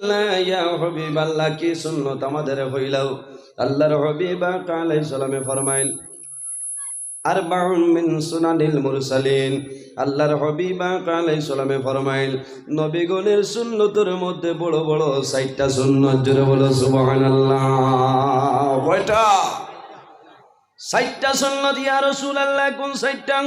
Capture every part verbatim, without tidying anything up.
আল্লাহ, ইয়া হাবিব আল্লাহ, কি সুন্নত আমাদের কইলাও?" আল্লাহর হাবিব আকা আলাইহিস সালামে ফরমাইল, "আরবাউন মিন সুনানিল মুরসালিন।" আল্লাহর হাবিব আকা আলাইহিস সালামে ফরমাইল, "নবীগণের সুন্নতর মধ্যে বড় বড় চাইরটা সুন্নত।" জোরে বলো সুবহানাল্লাহ। কয়টা? চাইরটা সুন্নত। ইয়া রাসূলুল্লাহ, কোন চাইরটা?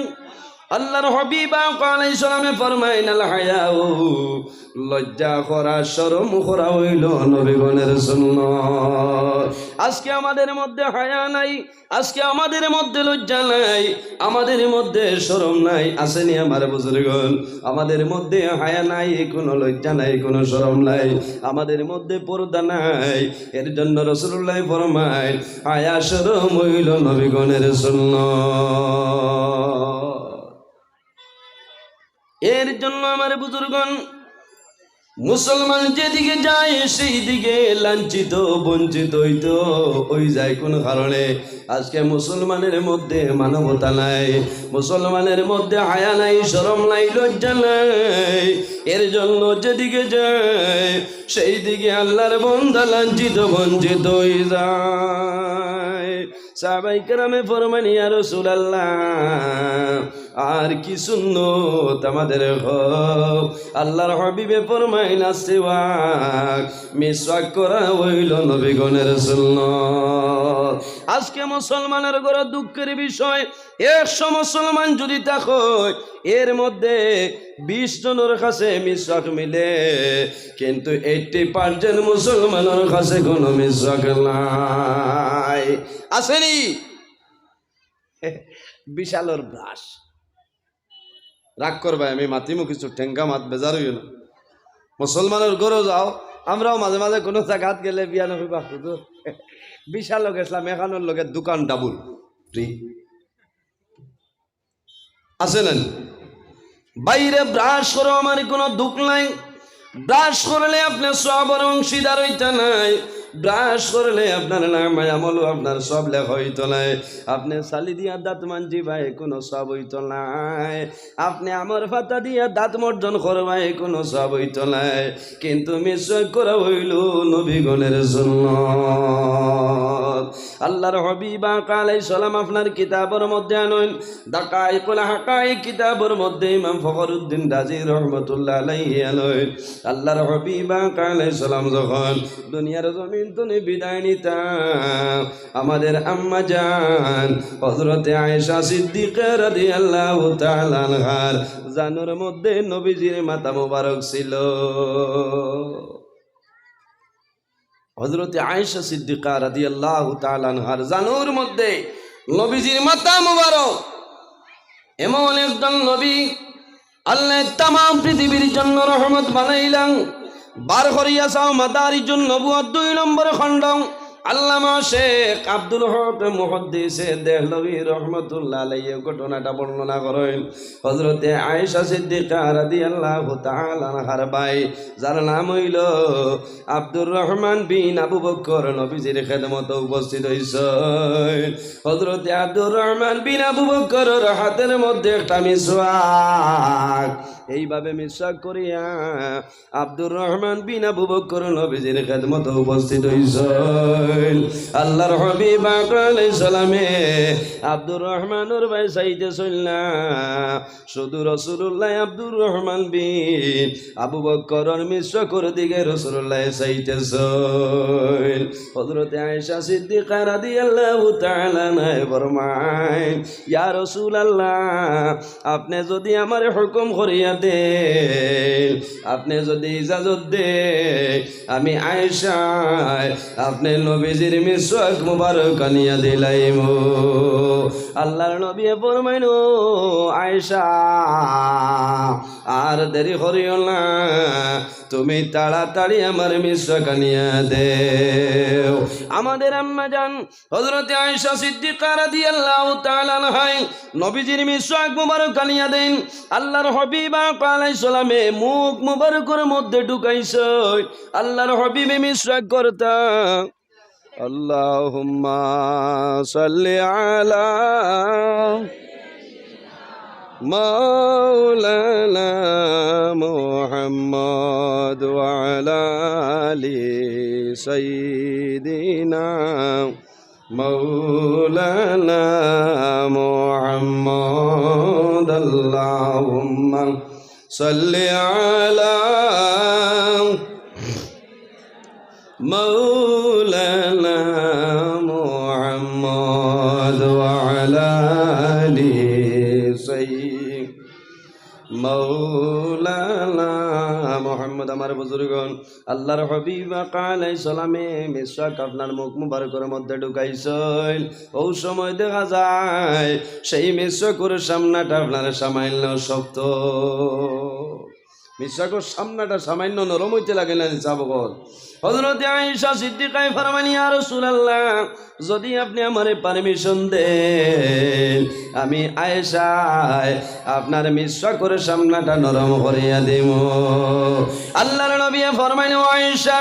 আল্লাহর হাবিব আকা আলাইহিস সালামে ফরমাইন, "আল হায়াউ, লজ্জা করা, শরম করা অইলো নবীগণের সুন্নত।" আজকে আমাদের মধ্যে হায়া নাই, আজকে আমাদের মধ্যে লজ্জা নাই, আমাদের মধ্যে শরম নাই। আছেনি আমার বুজুর্গণ? আমাদের মধ্যে হায়া নাই, কোনো লজ্জা নাই, কোনো শরম নাই, আমাদের মধ্যে পর্দা নাই। এর জন্য রাসূলুল্লাহ ফরমায়, হায়া শরম অইলো নবীগণের সুন্নত। এর জন্য আমার বুজুর্গণ, মুসলমান যেদিকে যায় সেই দিকে লাঞ্ছিত বঞ্চিত অইতো অই যায়। কোন কারণে? আজকে মুসলমানের মধ্যে মানবতা নাই, মুসলমানের মধ্যে হায়া নাই, শরম নাই, লজ্জা নাই। এর জন্য যেদিকে যায় সেই দিকে আল্লাহর বন্দা লাঞ্ছিত বঞ্চিত অই যায়। সাহাবায়ে কেরামে ফরমাইন, "ইয়া রাসূলুল্লাহ, আর কি সুন্নত আমাদের কও?" আল্লাহর হাবিবে ফরমাইন, "আসওয়াক, মিসওয়াক করা অইলো নবীগণের সুন্নত।" আজকে মুসলমানের ঘরো দুঃখের বিষয়, একশো মুসলমান যদি থাকো, এর মধ্যে বিশ জনর কাছে মিসওয়াক মিলে, কিন্তু এইট্টি পার্সেন্ট মুসলমানর কাছে কোনো মিসওয়াক নাই। আছেনি? বিশালর ব্রাশ। রাগ করবায়, আমি মাতিমু কিছু, টেঙ্গা মাত, বেজার অইও না। মুসলমানর ঘরো যাও, আমরাও মাঝে মাঝে কোনো জাগাত গেলে বিয়ানে কইবা, "হুজুর, বিশালো গেছলাম, এখানর লগে দুখান ডাবল ফ্রি।" আছে না? বাইরে ব্রাশ করো, আমার কোনো দুঃখ নাই। ব্রাশ করলে আপনে সওয়াবর অংশীদার অইতা নায়, ব্রাশ করলে আপনার নামায়ে আমলো আপনার সওয়াব লেখা অইতো নায়। আপনে ছালি দিয়া দাঁত মাঞ্জিবায়, কোনো সওয়াব অইতো নায়। আপনে আমর পাতা দিয়া দাঁত মর্জন করবায়, কোনো সওয়াব অইতো নায়। কিন্তু মিসওয়াক করা অইলো নবীগণের সুন্নত। আল্লাহর হাবিব আকা আলাইহিস সালাম আপনার কিতাবর মধ্যে আনইন, দাকাইকুল হাকাইক কিতাবর মধ্যে ইমাম ফখরুদ্দিন রাজি রহমতুল্লাহ আলাইহি আনইন। আল্লাহর হাবিব আকা আলাইহিস সালাম যখন দুনিয়ার জমিন তনে বিদায় নিতা, আমাদের আম্মা জান হযরতে আয়েশা সিদ্দিকা রাদিয়াল্লাহু তাআলা আনহার জানুর মধ্যে নবীজির মাথা মোবারক ছিল। হযরতে আয়েশা সিদ্দিকা রাদিয়াল্লাহু তাআলা আনহার জানুর মধ্যে নবীজির মাথা মোবারক। এমন একজন নবী, আল্লাহ তামাম পৃথিবীর জন্য রহমত বানাইলাম। বার করিয়া চাও মাদারিজুন নবুয়ত দুই নম্বর খণ্ড, আল্লামা শেখ আব্দুল হক মুহাদ্দিসে দেহলভী রহমতুল্লাহ আলাইহি ঘটনাটা বর্ণনা করেন। হযরতে আয়েশা সিদ্দিকা রাদিয়াল্লাহু তাআলা আনহার ভাই, যার নাম অইলো আব্দুর রহমান বিন আবু বকর, নবীজির খেদমতো উপস্থিত অইছইন। হযরতে আব্দুর রহমান বিন আবু বকরর হাতের মধ্যে একটা মিসওয়াক, এইভাবে মিসওয়াক করিয়া আব্দুর রহমান বিন আবু বকর নবীজির খেদমতো উপস্থিত অইছইন। আল্লাহর হাবিব আকা আলাইহিস সালামে আব্দুর রহমানর ভাই চাইতেছইন না, শুধু রাসূলুল্লাহ আব্দুর রহমান বিন আবু বকরর মিসওয়াকর দিকে রাসূলুল্লাহ চাইতেছইন। হযরতে আয়েশা সিদ্দিকা রাদিয়াল্লাহু তাআলা আনহা ফরমাইন, "ইয়া রাসূলুল্লাহ, আপনে যদি আমারে হুকুম করিয়া দেইন, আপনে যদি ইজাজত দেইন, আমি আয়েশায় আপনে নবীজির মিসওয়াক মুবারক আনিয়া দিলাইমু।" আল্লাহর নবীয়ে ফরমাইন, "ও আয়েশা, আর দেরি করিও না, তুমি তাড়াতাড়ি আমার মিসওয়াক আনিয়া দেও।" আমাদের আম্মা জান হযরতে আয়েশা সিদ্দিকা রাদিয়াল্লাহু তাআলা আনহায় নবীজির মিসওয়াক মুবারক আনিয়া দেইন। আল্লাহর হাবিব আকা আলাইহিস সালামে মুখ মুবারকর মধ্যে ঢুকাইছইন। আল্লাহর হাবিবে মিসওয়াক করতা, আল্লাহুম্মা সাল্লি আলা مولانا محمد وعلى آل سيدنا مولانا محمد. اللهم صل على مولانا محمد وعلى آل سيدنا مولانا محمد. আমার বুজুর্গণ, আল্লাহর হাবিব আকা আলাইহিস সালামে মিসওয়াক আপনার মুখ মুবারকর মধ্যে ঢুকাইছইন। অউ সময় দেখা যায় সেই মিসওয়াকর সামনাটা আপনার সামান্য শক্ত। মিসওয়াকর সামনাটা সামান্য নরম অইতে লাগে না নি, সাহাবাগণ? হযরতে আয়েশা সিদ্দিকায় ফরমাইন, ইয়া রাসূলুল্লাহ, যদি আপনে আমারে পারমিশন দেইন, আমি আয়েশায় আপনার মিসওয়াকর সামনাটা নরম করিয়া দিমু। আল্লাহর নবীয়ে ফরমাইন, ও আয়েশা,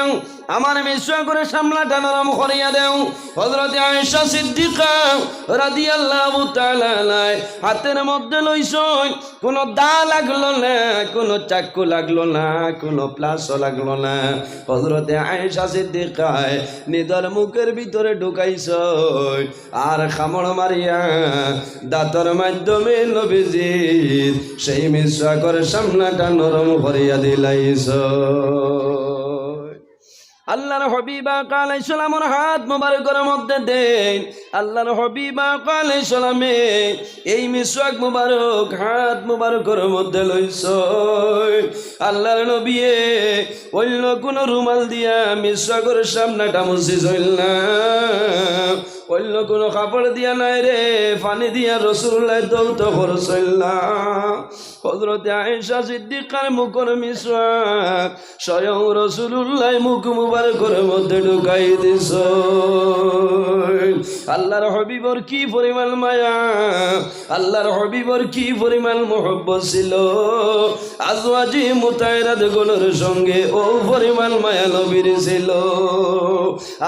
আমার মিসওয়াকর সামনাটা নরম করিয়া দেও। হযরতে আয়েশা সিদ্দিকা রাদিয়াল্লাহু তাআলা আনহায় হাতের মধ্যে লইছইন, কুনু দা লাগলো না, কুনু চাক্কু লাগলো না, কুনু প্লাসও লাগলো না। হযরতে আয়েশা সিদ্দিকায় নিজর মুখর ভিতরে ঢুকাইছইন, আর কামড় মারিয়া দাঁতর মাধ্যমে নবীজির সেই মিসওয়াকর সামনাটা নরম করিয়া দিলাইছইন। আল্লাহর হাবিব আকা আলাইহিস সালামর হাত মুবারকর মধ্যে দেইন। আল্লাহর হাবিব আকা আলাইহিস সালামে এই মিসওয়াক মুবারক হাত মুবারকর মধ্যে লইছইন। আল্লাহর নবীয়ে অইন্য কুনু রুমাল দিয়া মিসওয়াকর সামনাটা মুছিছইন না, অইন্য কুনু কাপড় দিয়া নায় রে, পানি দিয়া রাসূলুল্লায় ধৌত করছইন না। হযরতে আয়েশা সিদ্দিকার মুখর মিসওয়াক স্বয়ং রাসূলুল্লায় মুখ মুবারকর মধ্যে ঢুকাই দিছইন। আল্লাহর হাবিবর কি পরিমাণ মায়া, আল্লাহর হাবিবর কি পরিমাণ মহব্বত ছিল, আজওয়াজে মুতাহহারাতগুনর সঙ্গে অউ পরিমাণ মায়া নবীর ছিল।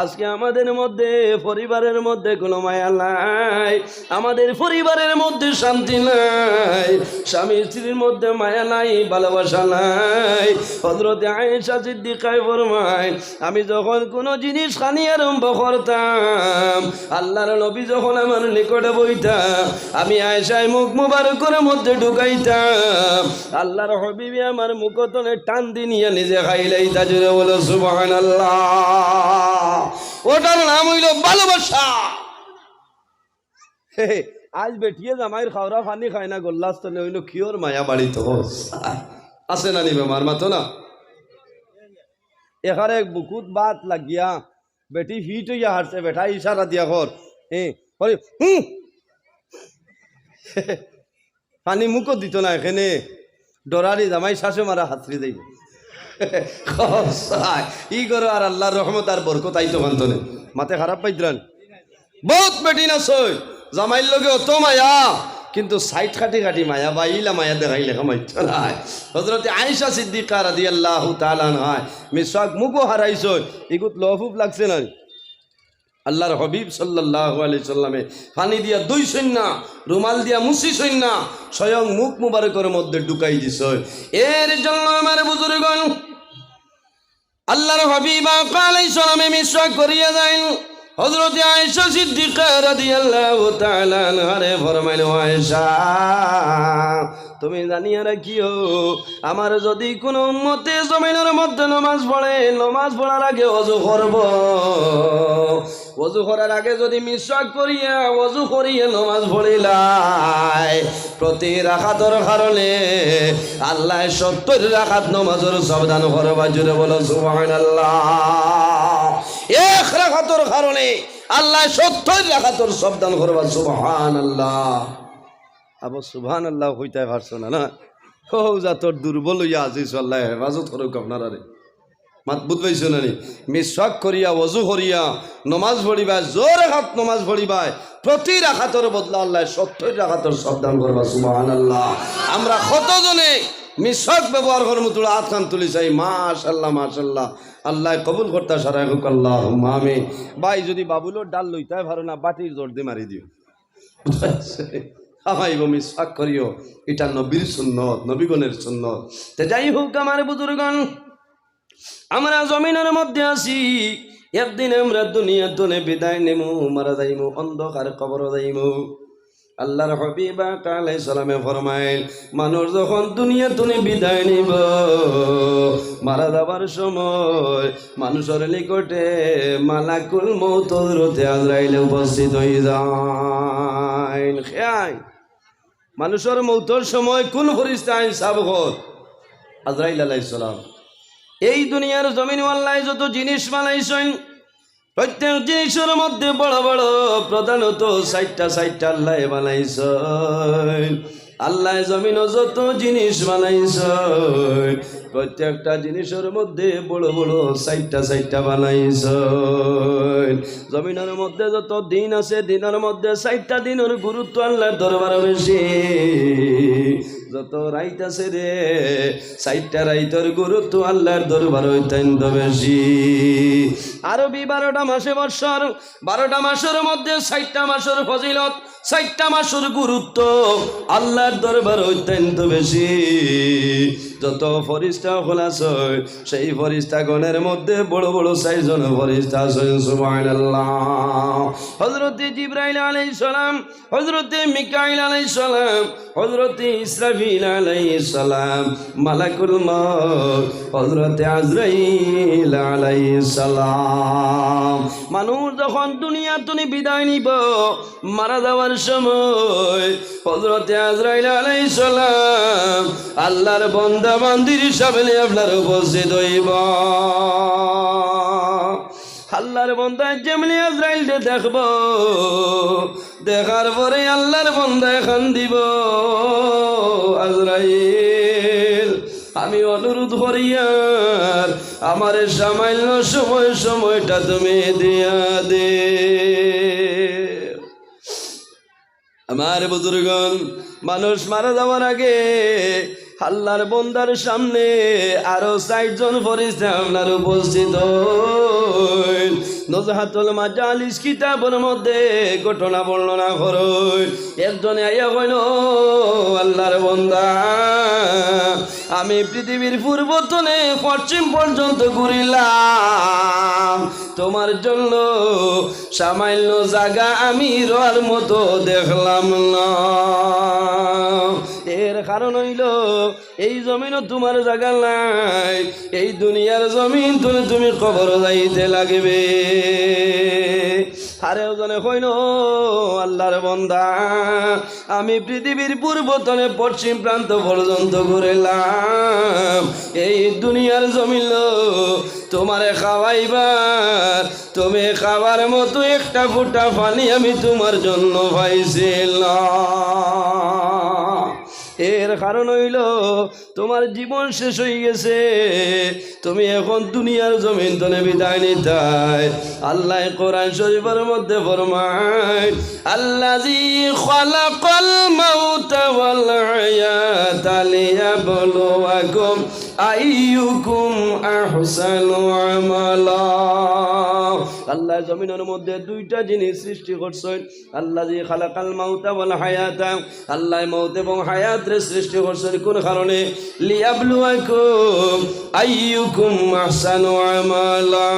আজকে আমাদের মধ্যে, পরিবারের মধ্যে কুনু মায়া নাই, আমাদের পরিবারের মধ্যে শান্তি নাই, স্বামী স্ত্রীর মধ্যে মায়া নাই, ভালোবাসা নাই। হযরতে আয়েশা সিদ্দিকায় ফরমাইন, আমি যখন কুনু জিনিস খানি আরম্ভ করতাম, আল্লাহর নবী যখন আমার নিকটে বইতা, আমি আয়েশায় মুখ মুবারকর মধ্যে ঢুকাইতাম, আল্লাহর হাবিবে আমার মুখ তনে টান দি নিয়া নিজে খাইলাইতা। জোরে বলো সুবহানাল্লাহ। ওটার নাম অইলো ভালোবাসা। হে, আইজ বেটিয়ে জামাইর খাওরা পানি খায় না, গল্লাস তনে অইলো কিওর মায়া বাড়িত আছে না নি বেমার মাতো না? এখানে এক বুকুত বাত লাগিয়া বেটি ফিট অইয়া হারছে, বেটায় ইশারা দিয়া কর, এ, করি, হুম। পানি মুখো দিত না এখানে, ডরানি জামাই শাশু মারা হাতড়ি যাইব। কসাই, ই করো আর আল্লাহর রহমত আর বরকত আইতো কান্তনে। মাতে খারাপ পাইতরান। বহুত বেটিন আছে, জামাইর লগে অত মায়া, কিন্তু সাইড কাটি কাটি মায়া, বাইলা মায়া দেখাইলে কামাইতো নায়। হযরতে আয়েশা সিদ্দিকা রাদিয়াল্লাহু তাআলা আনহায় মিসওয়াক মুখো হারাইছইন, ইগুত লফুফ লাগছে না? আল্লাহর হাবিব সাল্লাল্লাহু আলাইহি সাল্লামে পানি দিয়া ধুইছইন না, রুমাল দিয়া মুছিছইন না, স্বয়ং মুখ মুবারকর মধ্যে ঢুকাই দিছইন। এর জন্য আমার বুজুর্গণ, আল্লাহর হাবিব আকা আলাইহিস সালামে মিসওয়াক করিয়া যাইন। হযরতে আয়েশা সিদ্দিকা রাদিয়াল্লাহু তাআলা আনহারে ফরমাইন, ও আয়েশা, তুমি জানিয়া রাখিও, আমার যদি কুনু উম্মতে জমিনর মধ্যে নমাজ পড়ে, নমাজ পড়ার আগে অজু করব, অজু করার আগে যদি মিসওয়াক করিয়া, অজু করিয়া নমাজ পড়িলায়, প্রতি রাকাতর কারণে আল্লায় সত্তইর রাকাত নমাজর সওয়াব দান করবা। জোরে বলো সুবহানাল্লাহ। এক রাকাতর কারণে আল্লায় সত্তইর রাকাতর সওয়াব দান করবা। সুবহানাল্লাহ। আবো সুবহানাল্লাহ কইতায় পারছো না, না? অউ জাতর দুর্বল অইয়া আজিজ, আল্লায় হেফাজত করউক আপনারারে। মাত বুঝ পাইছো না নি? মিসওয়াক করিয়া, অজু করিয়া, নমাজ পড়িবায়, যে রাকাত নমাজ পড়িবায়, প্রতি রাকাতর বদলা আল্লায় সত্তইর রাকাতর সওয়াব দান করবা। সুবহানাল্লাহ। আমরা কতজনে মিসওয়াক ব্যবহার করমু, তুলা আতখান তুলি চাই। মাশাআল্লাহ, মাশাআল্লাহ। আল্লায় কবুল করতা সারাই কউক, আল্লাহুম্মা আমিন। ভাই, যদি বাবুলর ডাল লইতায় পারো না, বাটির জোর দি মারি দিও। হামাইবো, মিসওয়াক করিও। ইটা নবীর সুন্নত, নবীগণের সুন্নত। তে যাই হোক, আমার বুজুর্গণ, আমরা জমিনর মধ্যে আছি, একদিন আমরা দুনিয়া থনে বিদায় নিমু, মারা যাইমু, অন্ধকার কবরো যাইমু। আল্লাহর হাবিব আকা আলাইহিস সালামে ফরমাইল, মানুষ যখন দুনিয়া থনে বিদায় নিবো, মারা যাবার সময় মানুষর নিকটে মালাকুল মউত হযরতে আজরাইল উপস্থিত অইযাইন। খেয়াই, মানুষর মউতর সময় কুন ফিরিস্তা আইন সাবকত? আজরাইল আলাইহিস সালাম। এই দুনিয়ার জমিন আল্লায় যত জিনিস বানাইছইন, প্রত্যেক জিনিসর মধ্যে বড় বড়, প্রধানত চাইরটা চাইরটা আল্লায় বানাইছইন। আল্লায় জমিনো যত জিনিস বানাইছইন, প্রত্যেকটা জিনিসর মধ্যে বড় বড় চাইরটা চাইরটা বানাইছইন। জমিনর মধ্যে যত দিন আছে, দিনর মধ্যে চাইরটা দিনর গুরুত্ব আল্লাহর দরবারো বেশি। যত রাইত আছে রে, চাইরটা রাইতর গুরুত্ব আল্লাহর দরবারো অত্যন্ত বেশি। আরবি বারোটা মাসে বৎসর, বারোটা মাসর মধ্যে চাইরটা মাসর ফজিলত, চাইরটা মাসর গুরুত্ব আল্লাহর দরবারো অত্যন্ত বেশি। যত ফিরিস্তা অকল আছে, সেই ফিরিস্তাগণর মধ্যে বড় বড় চাইরজন ফিরিস্তা আছে। সুবহানাল্লাহ। হযরতে জিব্রাইল আলাইহিস সালাম, হযরতে মিকাইল আলাইহিস সালাম, হযরতে ইসরাফিল আলাইহিস সালাম, মালাকুল মউত হযরতে আজরাইল আলাইহিস সালাম। মানুষ যখন দুনিয়া থনে বিদায় নিবো, মারা যাওয়ার সময় হযরতে আজরাইল আলাইহিস সালাম আল্লাহর বন্দা বান্দির সামনে আপনার উপস্থিত অইবো। আল্লাহর বন্দায় যেমনে আজরাইলরে দেখবো, দেখার পরে আল্লাহর বন্দায় কান্দিবো, আজরাইল, আমি অনুরোধ করিয়ার আমারে সামান্য সময়, সময়টা তুমি দিয়া দে। আমার বুজুর্গণ, মানুষ মারা যাওয়ার আগে আল্লাহর বন্দার সামনে আরো চাইরজন ফিরিস্তা আপনার উপস্থিত অইন। নুজহাতুল মাজালিস কিতাবর মধ্যে ঘটনা বর্ণনা করইন। একজনে আইয়া কইন, "ও আল্লাহর বন্দা, আমি পৃথিবীর পূর্ব থনে পশ্চিম পর্যন্ত ঘুরিলাম, তোমার জন্য সামান্য জাগা আমি রওয়ার মতো দেখলাম না।" এর কারণ অইলো, এই জমিনো তোমার জাগা নাই, এই দুনিয়ার জমিন থনে তুমি কবরো যাইতে লাগবে। আরেকজনে কইন, "ও আল্লাহর বন্দা, আমি পৃথিবীর পূর্ব থনে পশ্চিম প্রান্ত পর্যন্ত ঘুরিলাম, এই দুনিয়ার জমিনো তোমারে খাওয়াইবার, তুমি খাওয়ার মতো একটা ফুটা পানি আমি তোমার জন্য পাইছিলাম।" এর কারণ অইলো, তোমার জীবন শেষ অইগেছে, তুমি এখন দুনিয়ার জমিন থনে বিদায় নিতায়। আল্লায় কোরআন শরীফর মধ্যে ফরমাইন, "আল্লাযী খালাকাল মাউতা ওয়াল হায়াতা লিয়াবলুয়াকুম আইয়ুকুম আহসানু আমালা।" আল্লায় জমিনর মধ্যে দুইটা জিনিস সৃষ্টি করছইন, আল্লাযী খালাকাল মাউতা ওয়াল হায়াতা, আল্লায় মউত এবং হায়াতরে সৃষ্টি করছইন কুন কারণে? লিয়াবলুয়াকুম আইয়ুকুম আহসানু আমালা।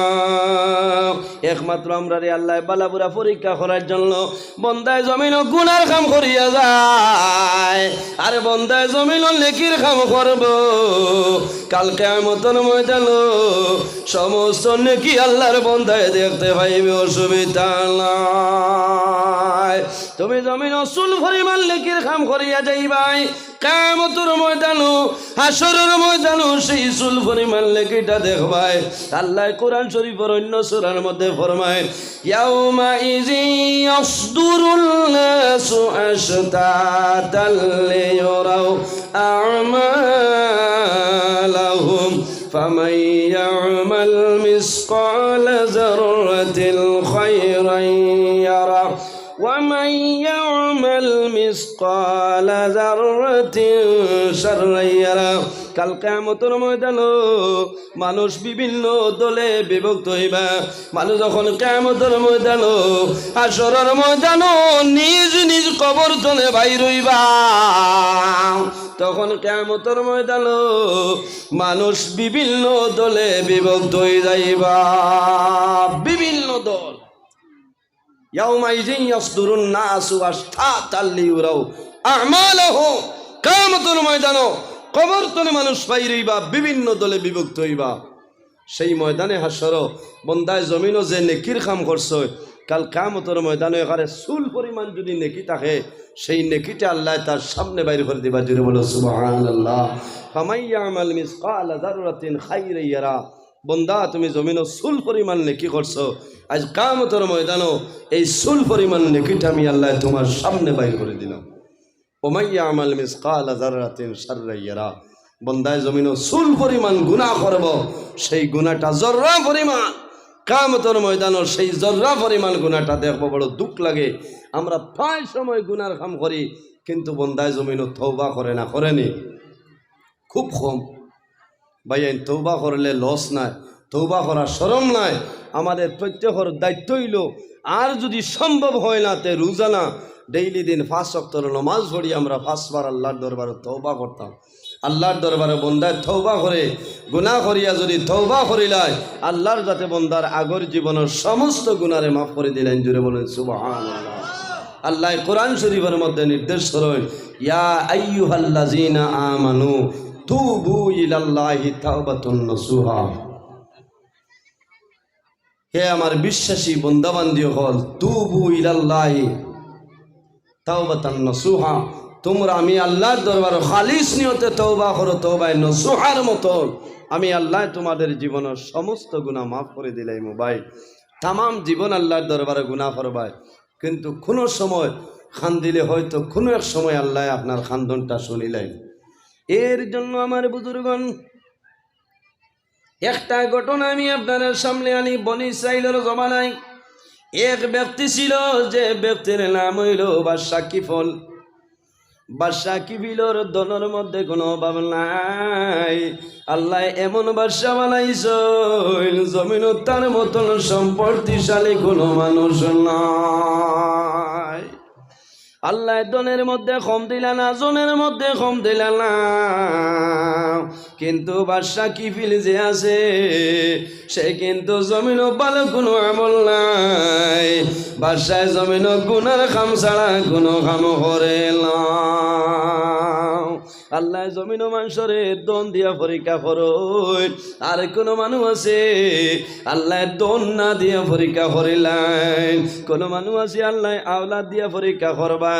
একমাত্র আমরারে আল্লায় বালা বুরা পরীক্ষা করার জন্য। বন্দায় জমিনো গুনার কাম করিয়া যায়, আর বন্দায় জমিনো নেকির কাম করবো, কাল কিয়ামতর ময়দানো সমস্ত নেকি আল্লাহর বন্দায় দেখতে পাইবে, অসুবিধা নাই। তুমি জমিনো চুল পরিমাণ নেকির কাম করিয়া যাইবায়, কিয়ামতর ময়দানো, হাশরর ময়দানো সেই চুল পরিমাণ নেকিটা দেখবায়। আল্লায় কোরআন শরীফর অন্য সূরার মধ্যে ফরমাইন, ইয়াউমাইযিন ইয়াসদুরুন নাসু আশতাতান লিইউরাউ আমালাহুম, ফামান ইয়ামাল মিসকালা যাররাতিন খায়রান ইয়ারা, ওয়া মান ইয়ামাল মিসকালা যাররাতিন শাররান ইয়ারা, কাল কিয়ামতর ময়দানো মানুষ বিভিন্ন দলে বিভক্ত অইবা। মানুষ যখন কিয়ামতর ময়দানো, হাশরর ময়দানো নিজ নিজ কবর তনে বাইর অইবা, তখন কিয়ামতর ময়দানো মানুষ বিভিন্ন দলে বিভক্ত অই যাইবা, বিভিন্ন দল। ইয়াউমাইযিন ইয়াসদুরুন নাসু আশতাতাল লিউরাউ আমালাহুম। কিয়ামতর ময়দানো কবর তনে মানুষ বাইর অইবা, বিভিন্ন দলে বিভক্ত অইবা। সেই ময়দানে হাশরো বন্দায় জমিনো যে নেকির কাম করছে, কাল কিয়ামতর ময়দানো একারে চুল পরিমাণ যদি নেকি থাকে, সেই নেকিটা আল্লায় তার সামনে বাইর করি দিবা। জোরে বলো সুবহানাল্লাহ। ফামান ইয়ামাল মিসকালা যাররাতিন খাইরান ইয়ারা। বন্দা, তুমি জমিনো চুল পরিমাণ নেকি করছো, আইজ কিয়ামতর ময়দানো এই চুল পরিমাণ নেকিটা আমি আল্লায় তুমার সামনে বাইর করি দিলাম। ওমান ইয়ামাল মিসকালা যাররাতিন শাররান ইয়ারা। বন্দায় জমিনো চুল পরিমাণ গুনা করবো, সেই গুনাটা জর্রা পরিমাণ, কিয়ামতর ময়দানো সেই জর্রা পরিমাণ গুনাটা দেখবো, বড় দুখ লাগে। আমরা প্রায় সময় গুনার কাম করি, কিন্তু বন্দায় জমিনো তওবা করে না, করেনি? খুব কম। ভাইয়াইন, তওবা করলে লস নাই, তওবা করা শরম নাই। আমাদের প্রত্যেকর দায়িত্ব অইলো, আর যদি সম্ভব হয় না, তে রোজানা ডেইলি দিন পাঁচ ওয়াক্তর নমাজ পড়ি আমরা পাঁচবার আল্লার দরবারে তওবা করতাম। আল্লার দরবারে বন্দায় তওবা করে, গুনা করিয়া যদি তওবা করিলায়, আল্লার যাতে বন্দার আগর জীবনর সমস্ত গুনারে মাফ করি দিলাইন। জোরে বলেন সুবহানাল্লাহ। আল্লায় কোরআন শরীফর মধ্যে নির্দেশ করইন, ইয়া আইয়ুহাল্লাযিনা আমানু তুবু ইলাল্লাহি তাওবাতান নাসুহা। হে আমার বিশ্বাসী বন্দাবান্দি অকল, তুবু ইলাল্লাহি তাওবাতান নাসুহা, তুমরা আমি আল্লার দরবারো খালিস নিয়তে তওবা করো, তওবায়ে নাসুহার মতন। আমি আল্লায় তুমাদের জীবনর সমস্ত গুনা মাফ করি দিলাইমু। ভাই, তামাম জীবন আল্লার দরবারে গুনা করবায়, কিন্তু কুনু সময় কান্দিলে হয়তো কুনু এক সময় আল্লায় আপনার কান্দনটা শুনিলাইন। এর জন্য আমার বুজুর্গণ, একটা ঘটনা আমি আপনারার সামনে আনি। বনি ইসরাইলর জমানায় এক ব্যক্তি ছিল, যে ব্যক্তির নাম অইলো বাদশা কিফল। বাদশা কিফিলর ধনর মধ্যে কুনু অভাব নাই। আল্লায় এমন বাদশা বানাইছইন, জমিনো তার মতন সম্পত্তিশালী কুনু মানুষ নাই। আল্লায় ধনর মধ্যে কম দিলা না, জনর মধ্যে কম দিলা না, কিন্তু বাদশা কিফিল যে আছে, সে কিন্তু জমিনো ভালো কুনু আমল নাই। বাদশায় জমিনো গুনার কাম ছাড়া কুনু কাম করে না। আল্লায় জমিনো মানষরে ধন দিয়া পরীক্ষা করইন, আর কুনু মানুষ আছে আল্লায় ধন না দিয়া পরীক্ষা করিলাইন, কুনু মানুষ আছে আল্লায় আওলাদ দিয়া পরীক্ষা করবা,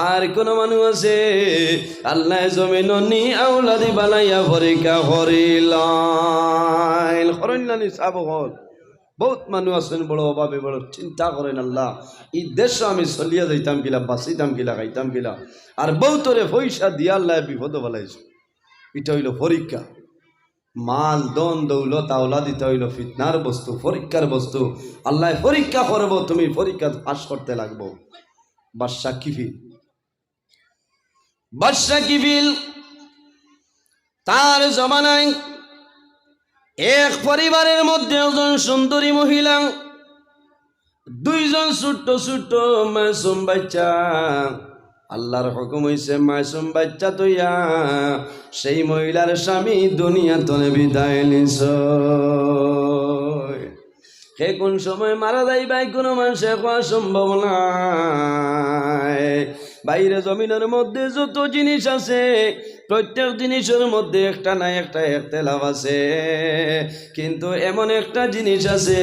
আর কুনু মানুষ আছে আল্লায় জমিনো নি আওলাদি বানাইয়া পরীক্ষা করিলাইন। করইন না নি সাব অকল? বউত মানুষ আছইন বড় অভাবী, বড় চিন্তা করইন, আল্লাহ, ই দেশো আমি চলিয়া যাইতাম কিলা, বাঁচিতাম কিলা, খাইতাম কিলা। আর বউতরে পয়সা দিয়া আল্লায় বিপদো ফালাইছইন। ইটা অইলো পরীক্ষা। মাল, ধন, দৌলত, আওলাদ ইতা অইলো ফিতনার বস্তু, পরীক্ষার বস্তু। আল্লায় পরীক্ষা করবো, তুমি পরীক্ষা পাস করতে লাগবো। বাদশা কিফিল, বাদশা কিফিল, তার জমানায় এক পরিবারের মধ্যে একজন সুন্দরী মহিলা, দুইজন ছোট্ট ছোট্ট মাসুম বাচ্চা। আল্লার হুকুম অইছে, মাসুম বাচ্চা থইয়া সেই মহিলার স্বামী দুনিয়া তনে বিদায় নিছে। হে কুন সময় মারা যাইবা, কুনু মানষে কওয়া সম্ভব নায়। বাইরে জমিনর মধ্যে যত জিনিস আছে, প্রত্যেক জিনিসর মধ্যে একটা না একটা ইখতিলাফ আছে, কিন্তু এমন একটা জিনিস আছে,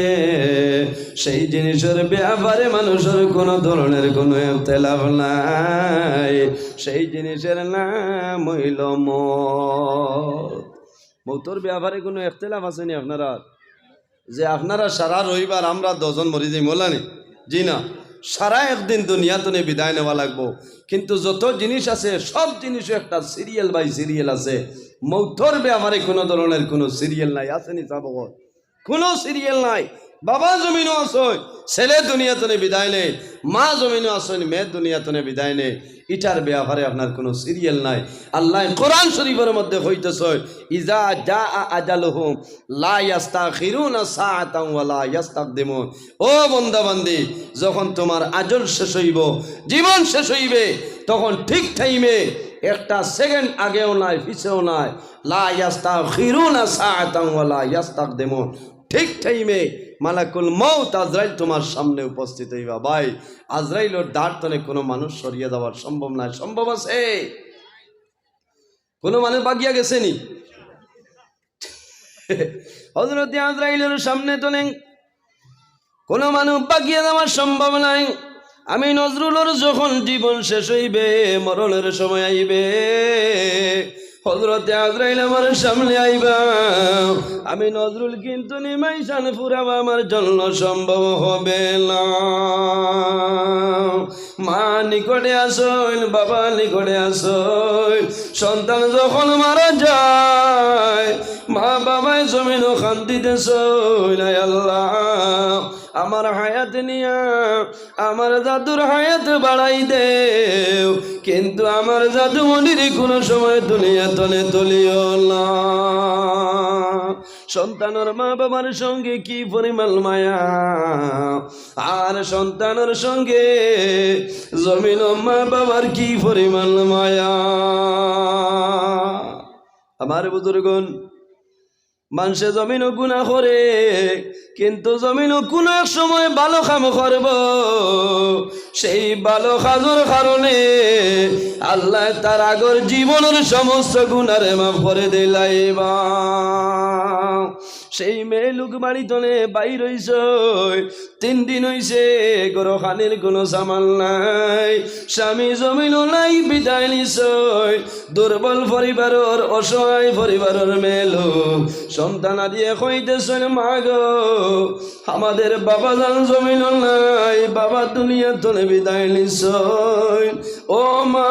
সেই জিনিসর ব্যাপারে মানুষর কুনু ধরনের কুনু ইখতিলাফ নাই। সেই জিনিসর নাম অইলো মউত। মউতর ব্যাপারে কুনু ইখতিলাফ আছে নি আপনারার? যে আপনারা সারা রবিবার আমরা দশজন মরি যাইমু, অলা নি? জি না, সারা একদিন দুনিয়া তনে বিদায় নেওয়া লাগবো। কিন্তু যত জিনিস আছে, সব জিনিসও একটা serial by serial আছে। মউতর ব্যাপারে কুনু ধরনের কুনু serial নাই, আছে নি সাব অকল? কুনু serial নাই। বাবা জমিনো আছইন, ছেলে দুনিয়া তনে বিদায় নেয়, মা জমিনো আছইন, মেয়ে দুনিয়া তনে বিদায় নেয়। ইটার ব্যাপারে আপনার কুনু সিরিয়াল নাই। আল্লায় কোরআন শরীফর মধ্যে কইতেছইন, "ইজা জাআ আজালুহুম লা ইয়াস্তাখিরুনা সাআতান ওয়া লা ইয়াস্তাকদিমুন।" ও বন্দা বান্দি, যখন তুমার আজল শেষ অইবো, জীবন শেষ অইবে, তখন ঠিক টাইমে একটা সেকেন্ড আগেও নাই, পিছেও নাই। লা ইয়াস্তাখিরুনা সাআতান ওয়া লা ইয়াস্তাকদিমুন। ঠিক টাইমে মালাকুল মউত আজরাইল তুমার সামনে উপস্থিত অইবা। ভাই, আজরাইলর দাঁড় তনে কুনু মানুষ সরিয়া যাওয়ার সম্ভব নায়। সম্ভব আছে? কুনু মানুষ বাগিয়া গেছে নি? হযরতে আজরাইলর সামনে তনে কুনু মানুষ বাগিয়া যাওয়ার সম্ভব নাই। আমি নজরুলর যখন জীবন শেষ অইবে, মরণর সময় আইবে, হযরতে আজরাইল আমার সামনে আইবা, আমি নজরুল কিন্তু নিমাইশান ফুরাবা আমার জন্য সম্ভব হবে না। মা নিকটে আছইন, বাবা নিকটে আছইন, সন্তান যখন মারা যায়, মা বাবায় জমিনো কান্দিতেছইন, "আয় আল্লাহ, আমার হায়াত নিয়া আমার দাদুর হায়াত বাড়াই দেও, কিন্তু আমার দাদু মনিরে কুনু সময় দুনিয়া তনে তুলিও না।" সন্তানর মা বাবার সঙ্গে কি পরিমাণ মায়া, আর সন্তানর সঙ্গে জমিনো মা বাবার কি পরিমাণ মায়া। আমার বুজুর্গন, মানষে জমিনো গুনা করে, কিন্তু জমিনো কুনু এক সময় ভালো কাম করবো, সেই ভালো কাজর কারণে আল্লায় তার আগর জীবনর সমস্ত গুনারে মাফ করে দিলাইবা। সেই মেয়ে লোক বাড়ি তনে বাইর অইছে, তিন দিন অইছে, ঘরো খানির কুনু সামান নাই, স্বামী জমিনো নাই, বিদায় নিছে। দুর্বল পরিবারর, অসহায় পরিবারর মেয়ে লোক সন্তান আদিয়ে কইতেছইন, "মা গো, আমাদের বাবা জান জমিনো নাই, বাবা দুনিয়া তনে বিদায় নিছইন। ও মা,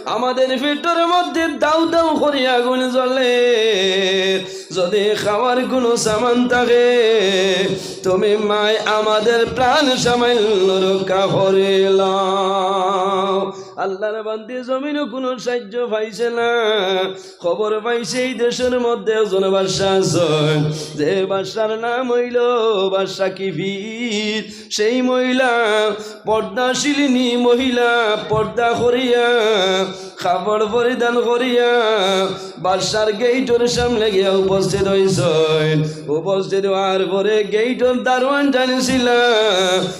আমাদের পেটর মধ্যে দাউ দাউ করি আগুন জ্বলে, যদি খাওয়ার কুনু সামান থাকে, তুমি মায় আমাদের প্রাণ সামান্য রক্ষা করিলাও।" আল্লাহর বান্দি জমিনো কুনু সাহায্য পাইছে না। খবর পাইছে এই দেশর মধ্যে একজন বাদশা আছইন, যে বাদশার নাম অইলো বাদশা কিফির। সেই মহিলা পর্দাশীলিনী মহিলা, পর্দা করিয়া, কাপড় পরিধান করিয়া বাদশার গেইটর সামনে গিয়া উপস্থিত অইছইন। উপস্থিত অওয়ার পরে গেইটর দারোয়ান জানছিলা,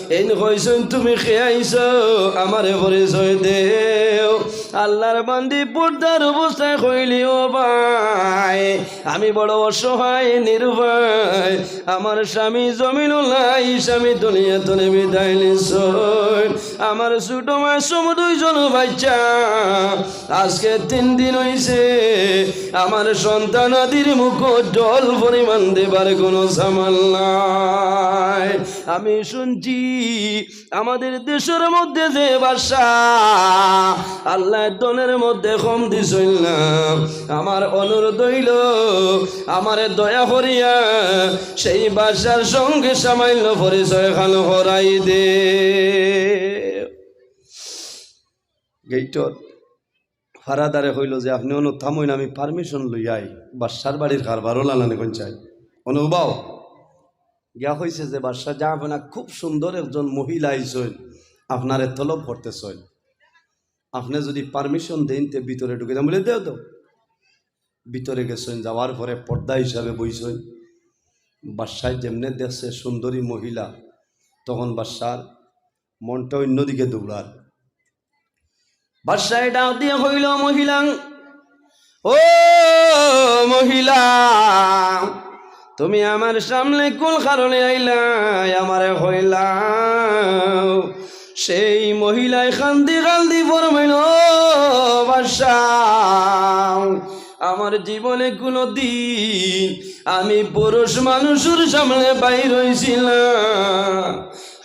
এইন কইছইন, "তুমি কে আইছো? আমারে পরিচয় দেও।" আল্লাহর বান্দি পর্দার অবস্থায় কইলি, "ও ভাই, আমি বড় অসহায়, নিরুপায়, আমার স্বামী জমিনো নাই, স্বামী দুনিয়া তনে বিদায় নিছইন, আমার ছোট মাসুম দুইজন বাচ্চা, আজকে তিন দিন অইছে, আমার সন্তান আদির মুখো জল পরিমাণ দিবার কুনু সামান নাই। আমি শুনছি আমাদের দেশর মধ্যে যে বাদশা, আল্লায় ধনর মধ্যে কম দিছইন না, আমার অনুরোধ অইলো, আমারে দয়া করিয়া সেই বাদশার সঙ্গে সামান্য পরিচয় খান করাই দে।" গেইটর ফারাদারে কইলো যে, "আপনে অনো থামইন, আমি পারমিশন লইয়া আই, বাদশার বাড়ির কারবার অলা নানি কইন চাই, অনো উবাও।" গিয়া কইছে যে, "বাদশা জাহাপনা, খুব সুন্দর একজন মহিলা আইছইন, আপনারে তলব করতেছইন, আপনে যদি পারমিশন দেইন তে ভিতরে ঢুকি যাইমু।" বলে, "দেও, দেও।" ভিতরে গেছইন, যাওয়ার পরে পর্দা হিসাবে বইছইন। বাদশায় যেমনে দেখছে সুন্দরী মহিলা, তখন বাদশার মনটা অন্যদিকে দৌড়ার। বাদশায় ডাক দিয়া কইলো, "মহিলা, ও মহিলা, তুমি আমার সামনে কোন কারণে আইলায়? আমারে কইলাও।" সেই মহিলায় কান্দি কান্দি ফরমাইলো, "ও বাদশা, আমার জীবনে কুনু দিন আমি পুরুষ মানুষর সামনে বাইর অইছি না।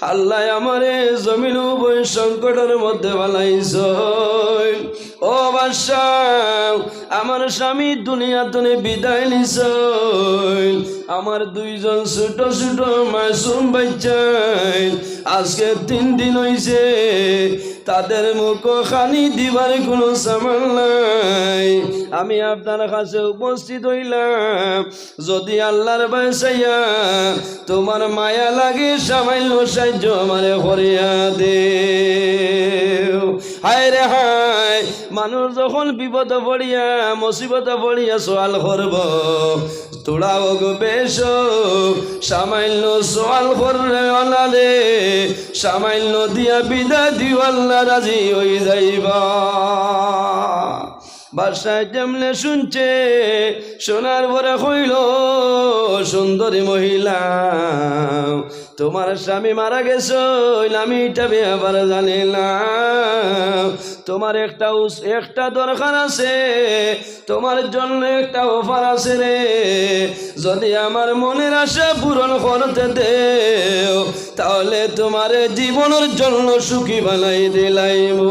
আল্লায় আমারে জমিনো বড় সংকটর মধ্যে ফালাইছইন। ও বাদশা, আমার স্বামী দুনিয়া তনে বিদায় নিছইন। আমার দুইজন ছোট ছোট মাসুম বাচ্চাইন, আজকে তিন দিন অইছে, তাদের মুখো খানি দিবার কুনু সামান নাই। আমি আপনার কাছে উপস্থিত অইলাম, যদি আল্লার বায় চাইয়া তুমার মায়া লাগে, সামান্য সাহায্য আমারে করিয়া দেও। হায় রে হায়, মানুষ যখন বিপদো পড়িয়া, মুসিবতো পড়িয়া সওয়াল করবো, থুড়া অউক বেশি অউক, সামান্য সওয়াল করলে অনারে সামান্য দিয়া বিদায় দিও, আল্লা রাজি অইযাইবা। বাদশায় যেমনে শুনছে, শোনার পরে কইল, সুন্দরী মহিলা, তুমার স্বামী মারা গেছইন, আমি ইটা ব্যাপার জানি না। তুমার একটা উস-, একটা দরকার আছে, তুমার জন্য একটা অফার আছে রে। যদি আমার মনের আশা পূরণ করতে দেও, তাহলে তুমারে জীবনর জন্য সুখী বানাই দিলাইমু।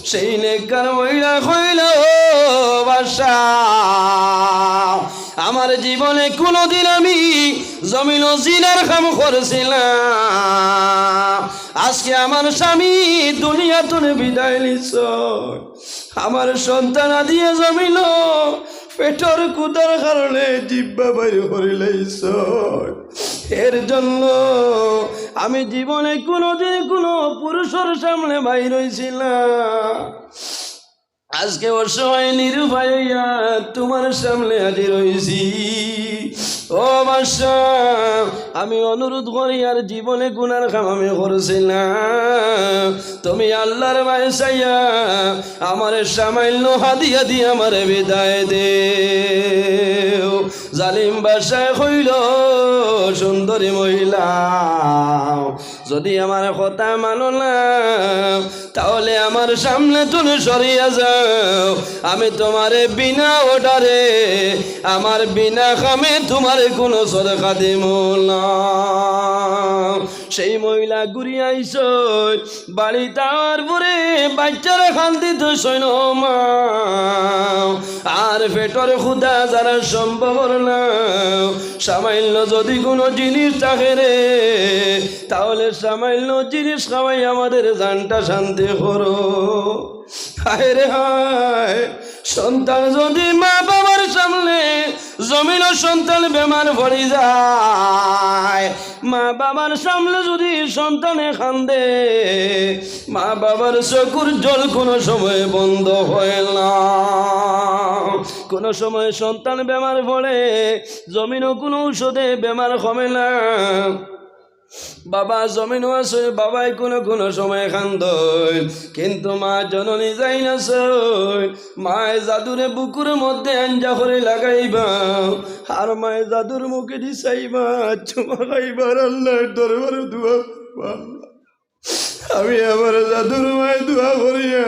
সেই নেককার মহিলা কইল, ও বাদশা, আমার জীবনে কুনুদিন আমি জমিনো জিনার কাম করছি না। আজকে আমার স্বামী দুনিয়া তনে বিদায় নিছইন, আমার সন্তানাদিয়ে জমিনো পেটর ক্ষুধার কারণে জিব্বা বাইর করিলাইছইন। এর জন্য আমি জীবনে কুনুদিন কুনু পুরুষর সামনে বাইর অইছি না। আজকে অসহায় নিরুপায় অইয়া তুমার সামনে হাজির অইছি। ও বাদশা, আমি অনুরোধ করি, আর জীবনে গুনার কাম আমি করছি না। তুমি আল্লার বায় চাইয়া আমারে সামান্য হাদিয়া দিয়া আমারে বিদায় দেও। জালিম বাদশায় কইল, সুন্দরী মহিলা, যদি আমার কথা মানো না, তাহলে আমার সামনে তনে সরিয়া যাও। আমি তুমারে বিনা অর্ডারে, আমার বিনা কামে তুমারে কুনু সদকা দিমু না। সেই মহিলা ঘুরিয়া আইছইন, বাড়িত আওয়ার পরে বাচ্চারে কান্দিত শুনইন, ও মা, আর পেটর ক্ষুধা যারা সম্ভব না, সামান্য যদি কুনু জিনিস থাকে রে, তাহলে সামান্য জিনিস খাওয়াই আমাদের জানটা শান্তি করো। হায় রে হায়, সন্তান যদি মা বাবার সামনে জমিনো সন্তান বেমার পড়ি যায়, মা বাবার সামনে যদি সন্তানে কান্দে, মা বাবার চকুর জল কুনু সময় বন্ধ হয় না। কুনু সময় সন্তান বেমার পড়ে, জমিনো কুনু ঔষধে বেমার কমে না। বাবা জমিনো আছইন, বাবায় কুনু কুনু সময় কান্দইন, কিন্তু মা জননী যাইন আছইন, মায় জাদুরে বুকুর মধ্যে আঞ্জা করি লাগাইবা, আর মায় জাদুর মুখেদি চাইবা, চুমা খাইবা, আর আল্লার দরবারে দোয়া করবা। আমি আমার জাদুর মায় দোয়া করিয়া,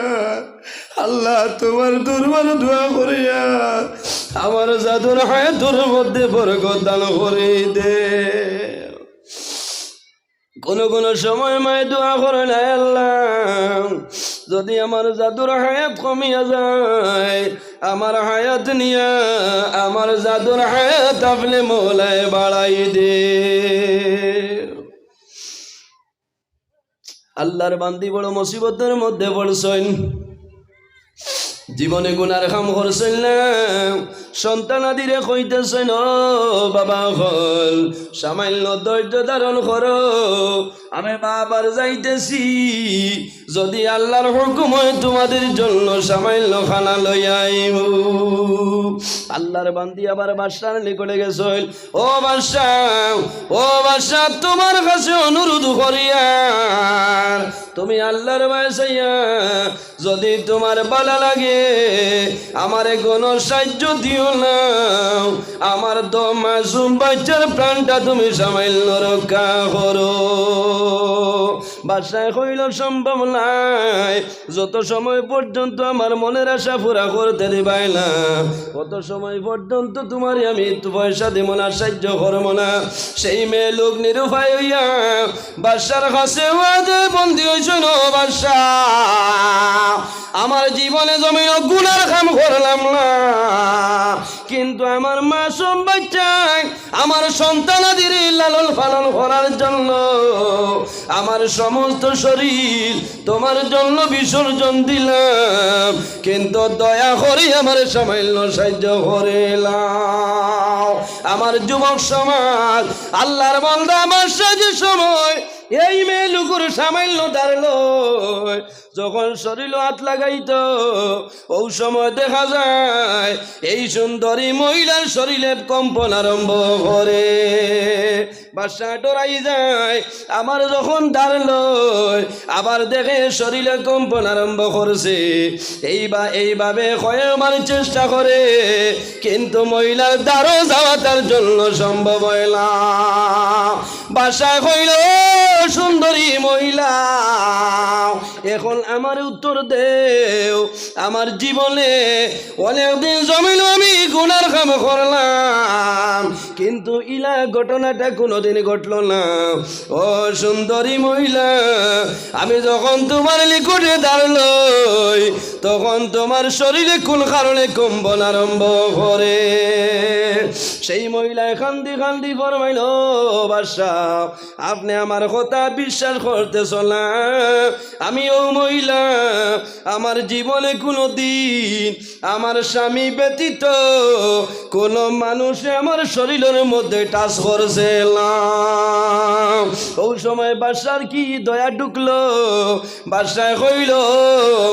আল্লা, তুমার দরবারে দোয়া করিয়া, আমার জাদুর হায়াতর মধ্যে বরকত দান করি দে। কুনু কুনু সময় মায় দোয়া করইন, আয় আল্লা, যদি আমার জাদুর হায়াত কমিয়া যায়, আমার হায়াত নিয়া আমার জাদুর হায়াত আপনে মওলায় বাড়াই দে। আল্লার বান্দি বড় মুসিবতর মধ্যে পড়ছইন, জীবনে গুনার কাম করছইন না, সন্তানাদিরে কইতেছইন, ও বাবা অকল, সামান্য ধৈর্য ধারণ করো, আমি বাবার যাইতেছি, যদি আল্লার হুকুম হয় তুমাদের জন্য সামান্য খানা লইয়া আইমু। আল্লার বান্দি আবার বাদশার নিকটে গেছইন, ও বাদশা, ও বাদশা, তুমার কাছে অনুরোধ করিয়ার, তুমি আল্লার বায় চাইয়া, যদি তুমার ভালা লাগে, আমারে কুনু সাহায্য দিও না, আমার তো মাসুম বাচ্চার প্রাণটা তুমি সামান্য রক্ষা করো। বাদশায় কইল, "সম্ভব নায়, যত সময় পর্যন্ত আমার মনের আশা পুরা করতে দিবায় না, অত সময় পর্যন্ত তুমারে আমি পয়সা দিমু না, সাইয্য করমু না।" সেই মেয়ে লোক নিরুপায় অইয়া বাদশার কাছে ওয়াদে বন্দী অইছে, "ও বাদশা, আমার জীবনে জমিনো গুনার কাম করলাম না, কিন্তু আমার মাসুম বাচ্চায় আমার সন্তানাদিরে লালন পালন করার জন্য আমার সমস্ত শরীর তুমার জন্য বিসর্জন দিলাম, কিন্তু দয়া করি আমারে সামান্য সাইয্য করিলাও।" আমার যুবক সমাজ, আল্লার বান্দা, আমার সাইয্য সময় এই মেয়ে লোকর সামান্য দাঁড়ালো, যখন শরীলো আত লাগাইতো, অউ সময় দেখা যায় এই সুন্দরী মহিলার শরীরে কম্পন আরম্ভ করে। বাদশা ডরাই যায়, আমার যখন দাঁড়ালো, আবার দেখে শরীরে কম্পন আরম্ভ করছে। এইবা-, এইভাবে কয়েকবার চেষ্টা করে, কিন্তু মহিলার দাঁড়ো যাওয়া তার জন্য সম্ভব হয় না। বাদশায় কইল, "ও সুন্দরী মহিলা, এখন আমারে উত্তর দেও, আমার জীবনে অনেকদিন জমিনো আমি গুনার কাম করলাম, কিন্তু ইলা ঘটনাটা কুনুদিন ঘটলো না। ও সুন্দরী মহিলা, আমি যখন তুমার নিকটে দাঁড়ালই, তখন তুমার শরীরে কুন কারণে কম্পন আরম্ভ করে?" সেই মহিলায় কান্দি কান্দি ফরমাইল, "ও বাদশা, আপনে আমার কথা বিশ্বাস করতেছইন না। আমি অউ মহিলা, আমার জীবনে কুনুদিন আমার স্বামী ব্যতীত কুনু মানুষে আমার শরীরের মধ্যে touch করছে না।" অউ সময় বাদশার কি দয়া ঢুকলো, বাদশায় কইল,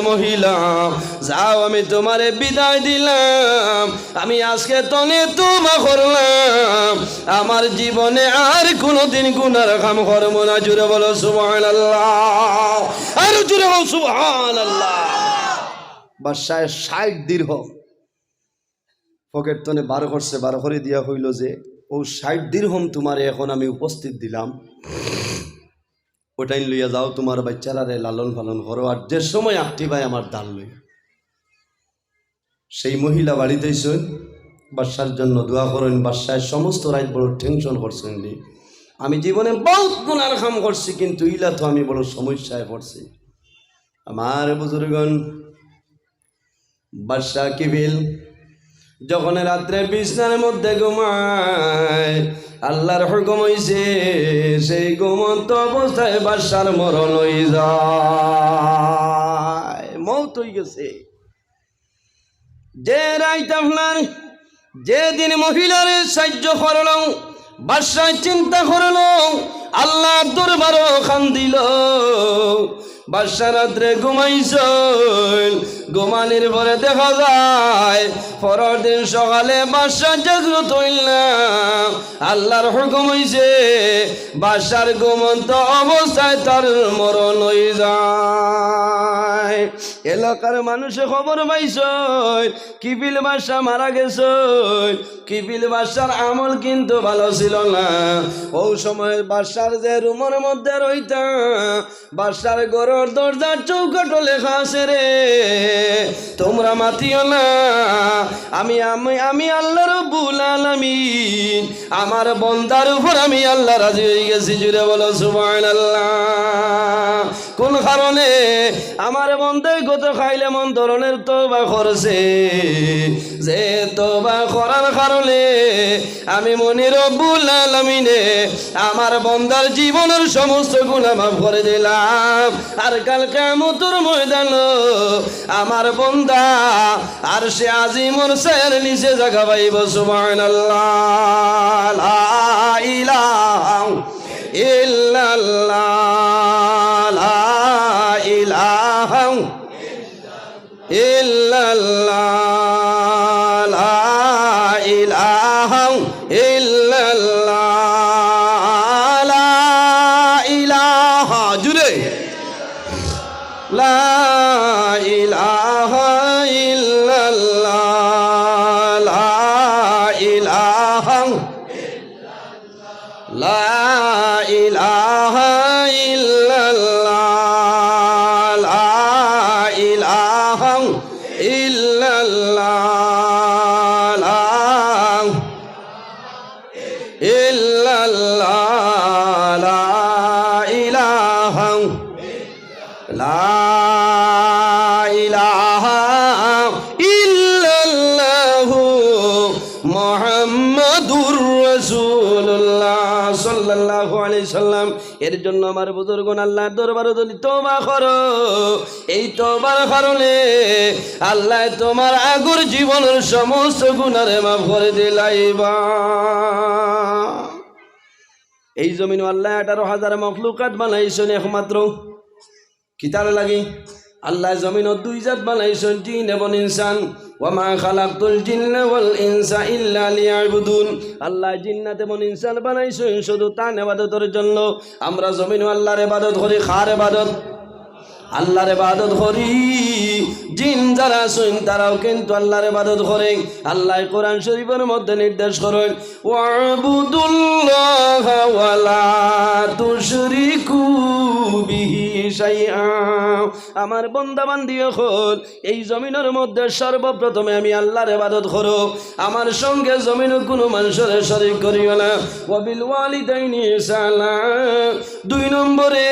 "মহিলা, যাও, আমি তুমারে বিদায় দিলাম, আমি আজকে তনে তওবা করলাম, আমার জীবনে আর কুনুদিন গুনার কাম করমু না।" জুরে বলো সুবহানাল্লাহ, আরো জুরে বলো সুবহানাল্লাহ। বাদশায় ষাইট দিরহম পকেট তনে বার করছে, বার করি দিয়া কইল যে, "অউ ষাইট দিরহম তুমারে এখন আমি উপস্থিত দিলাম, অটাইন লইয়া যাও, তুমার বাচ্চারারে লালন পালন করো, আর যে সময় আটকিবায় আমার দান লইয়া।" সেই মহিলা বাড়িত আইছইন, বাদশার জন্য দোয়া করইন। বাদশায় সমস্ত রাইত বড় tension করছইন, "আমি জীবনে বউত গুনার কাম করছি, কিন্তু ইলা তো আমি বড় সমস্যায় পড়ছি।" আমার বুজুর্গন, বাদশা কিফিল যখন রাত্রে বিছনার মধ্যে ঘুমায়, আল্লার হুকুম অইছে, সেই ঘুমন্ত অবস্থায় বাদশার মরণ অই যায়, মউত অই গেছে। যে রাইত আপনার, যে দিন মহিলারে সাইয্য করলো, বাদশায় চিন্তা করলো, আল্লার দরবারো কান্দিলো। বাদশা রাত্রে ঘুমাইছইন, ঘুমানির পরে দেখা যায় পরর দিন সকালে বাদশা জাগ্রত অইলা। আল্লার হুকুম অইছে, বাদশার ঘুমন্ত অবস্থায় তার মরণ অই যায়। এলাকার মানুষে খবর পাইছইন, কিফিল বাদশা মারা গেছইন। কিফিল বাদশার আমল কিন্তু ভালো ছিল না। অউ সময় বাদশার যে রুমর মধ্যে রইতা, বাদশার ঘরর দরজার চৌকাঠো লেখা আছে রে, "তোমরা মাতিও না, আমি, আমি, আমি আল্লাহ রব্বুল আলামিন, আমার বন্দার উপর আমি আল্লাহ রাজি অই গেছি।" জুরে বলো সুবহানাল্লাহ। কোন কারণে? আমার বন্দায় গত কাইল এমন ধরনের তওবা করছে, যে তওবা করার কারণে আমি মনি রব্বুল আলামিনে আমার বন্দার জীবনের সমস্ত গুনাহ মাফ করি দিলাম। আর কাল কিয়ামতর ময়দানো আমার বন্দা আরশে আজিমর ছায়ার নিচে জাগা পাইবো। সুবহানাল্লাহ, লা ইলাহা ইল্লাল্লাহ, লা ইলাহা ইল্লাল্লাহ, লা ইলাহা ইল্লাল্লাহ, লা ইলাহা, জুরে, লা ইলাহা ইল্লাল্লাহ, লা ইলাহা, লা ইলাহা ইল্লাল্লাহ। ইল্লাল্লাহ, লা ইলাহা, লা ইলাহা ইল্লাল্লাহু মুহাম্মাদুর রাসূলুল্লাহ সাল্লাল্লাহু আলাইহি সাল্লাম। এর জন্য আমার বুজুর্গণ আল্লাহর দরবারে যদি তওবা করো, এই তওবার কারণে আল্লাহ তোমার আগর জীবনের সমস্ত গুনারে মাফ করে দিলাইবা। এই জমিনো আল্লাহ আঠারো হাজার মখলুকাত বানাইছইন একমাত্র কিতার লাগি? আল্লাহ জমিনো দুই জাত বানাইছইন, জিন এবং ইনসান। ওয়া মা খালাকতুল জিন্না ওয়াল ইনসা ইল্লা লিয়াবুদুন। আল্লাহ জিন্নাত এবং ইনসান বানাইছইন শুধু তান ইবাদতর জন্য। আমরা জমিনো আল্লাহর ইবাদত করি, কার ইবাদত? আল্লাহর ইবাদত করি। জিন যারা আছইন তারাও কিন্তু আল্লাহর ইবাদত করে। আল্লাহ কোরআন শরীফের মধ্যে নির্দেশ করেন, "ওয়াবুদুল্লাহা ওয়া লা তুশরিকু বিহি শাইআ।" আমার বান্দা বান্দি অকল, এই জমিনের মধ্যে সর্বপ্রথমে আমি আল্লাহর ইবাদত করো, আমার সঙ্গে জমিনো কোনো মানুষরে শরিক করিও না। ওয়াবিল ওয়ালিদাইনি ইহসানা, দুই নম্বরে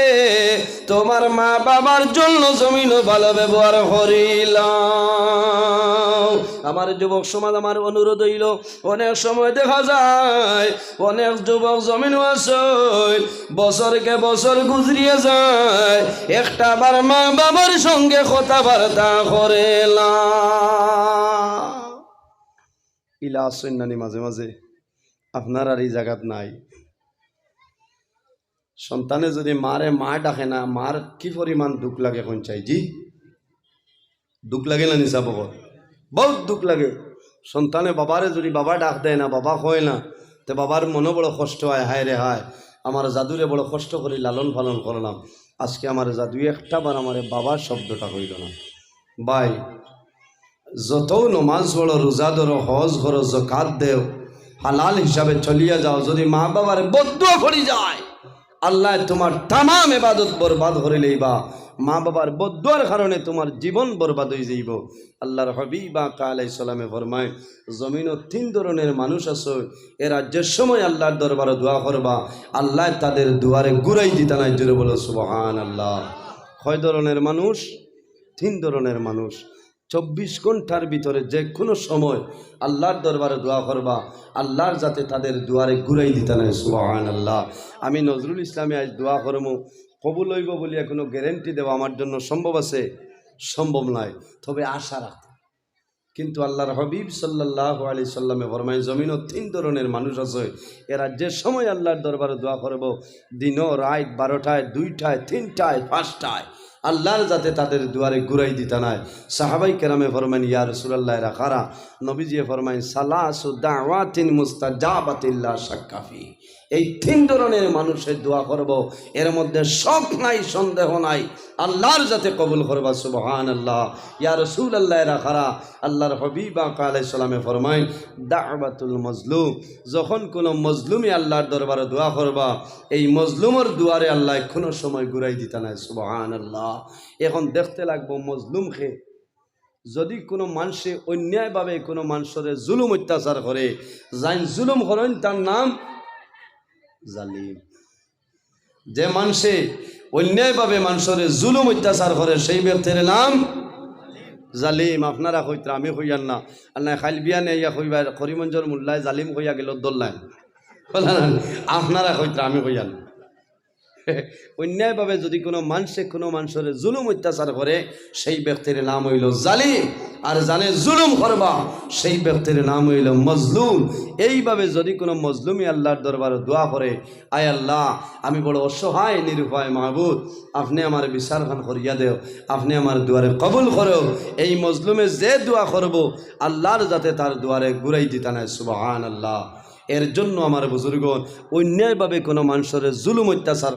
তোমার মা বাবার জন্য জমিনো ভালো ব্যবহার করিলাও। আমার যুবক সমাজ, আমার অনুরোধ অইলো, অনেক সময় দেখা যায় অনেক যুবক জমিনো আছইন, বছরকে বছর গুজরিয়া যায়, একটা বার মা বাবার সঙ্গে কথাবার্তা করে না। ইলা আছইন নানি মাঝে মাঝে, আপনারার এই জাগাত নাই। সন্তানে যদি মারে মা ডাকে না, মার কি পরিমাণ দুখ লাগে কইন চাই? জি, দুখ লাগে না নি সাব অকল? বহুত দুখ লাগে। সন্তানে বাবারে যদি বাবা ডাক দেয় না, বাবা কয় না, তে বাবার মনো বড় কষ্ট অয়, "হায় রে হায়, আমার জাদুরে বড় কষ্ট করি লালন পালন করলাম, আজকে আমার জাদুয়ে একটা বার আমারে বাবা শব্দটা কইল না।" ভাই, যতউ নমাজ পড়ো, রোজা ধরো, হজ করো, যাকাত দেও, হালাল হিসাবে চলিয়া যাও, যদি মা বাবার বদদোয়া পড়ি যায়, আল্লায় তোমার তামাম ইবাদত বরবাদ করিলাইবা। মা বাবার বদদোয়ার কারণে তোমার জীবন বরবাদ অইযাইবো। আল্লাহর হাবিব আকা আলাইহিস সালামে ফরমায়, জমিনো তিন ধরনের মানুষ আছে, এরা যে সময় আল্লাহর দরবারে দোয়া করবা, আল্লায় তাদের দুয়ারে ঘুরাই দিতা নায়। জোরে বলো সুবহানাল্লাহ। কয় ধরনের মানুষ? তিন ধরনের মানুষ। চব্বিশ ঘন্টার ভিতরে যে কোনো সময় আল্লাহর দরবারে দোয়া করবা, আল্লায় যাতে তাদের দুয়ারে ঘুরাই দিতা নায়। সুবহানাল্লাহ। আমি নজরুল ইসলামে আইজ দোয়া করমু, কবুল অইবো বলিয়া কোনো গ্যারান্টি দেওয়া আমার জন্য সম্ভব আছে? সম্ভব নায়, তবে আশা রাখতে। কিন্তু আল্লাহর হাবিব সাল্লাল্লাহু আলাইহি সাল্লামে ফরমায়, জমিনো তিন ধরনের মানুষ আছে, এরা যে সময় আল্লাহর দরবারে দোয়া করবো, দিনো রাইত বারোটায়, দুইটায়, তিনটায়, পাঁচটায়, আল্লায় যাতে তাদের দুয়ারে ঘুরাই দিতা নায়। সাহাবাই কেরামে ফরমাইন, "ইয়া রাসূলুল্লাহ, এরা কারা?" নবীজিয়ে ফরমাইন, "সালাসু দাওয়াতিন মুস্তাজাবাতিন লা শাক্কা ফি।" এই তিন ধরনের মানুষে দোয়া করবো, এর মধ্যে শক নাই, সন্দেহ নাই, আল্লায় যাতে কবুল করবা। সুবহানাল্লাহ। ইয়া রাসূলুল্লাহ, এরা কারা? আল্লাহর হাবিব আকা আলাইহিস সালামে ফরমাইন, "দাওয়াতুল মজলুম।" যখন কোনো মজলুমে আল্লাহর দরবারে দোয়া করবা, এই মজলুমর দুয়ারে আল্লায় কোনো সময় ঘুরাই দিতা নায়। সুবহানাল্লাহ। এখন দেখতে লাগবো মজলুম কে। যদি কোনো মানষে অন্যায়ভাবে কোনো মানষরে জুলুম অত্যাচার করে, যাইন জুলুম করইন, তার নাম জালিম। যে মানষে অন্যায়ভাবে মানষরে জুলুম অত্যাচার করে, সেই ব্যক্তির নাম জালিম। আপনারা কইতরা, আমি কইয়ার না। আর নাই, খাইল বিয়ানে ইয়া কইবা, করিমগঞ্জর মোল্লায় জালিম কইয়া গেল দল্লায়। আপনারা কইতরা, আমি কইয়ার না। অন্যায়ভাবে যদি কোনো মানষে কোনো মানষরে জুলুম অত্যাচার করে, সেই ব্যক্তির নাম অইলো জালিম। আর যানে জুলুম করবা, সেই ব্যক্তির নাম অইলো মজলুম। এইভাবে যদি কোনো মজলুমে আল্লাহর দরবারে দোয়া করে, "আয় আল্লাহ, আমি বড় অসহায় নিরুপায় মাবুদ, আপনে আমার বিচারখান করিয়া দেও, আপনে আমার দুয়ারে কবুল করো।" এই মজলুমে যে দোয়া করবো, আল্লায় যাতে তার দুয়ারে ঘুরাই দিতা নায়। সুবহানাল্লাহ। এর জন্য আমার বুজুর্গণ, অন্যায়ভাবে কোনো মানষরে জুলুম অত্যাচার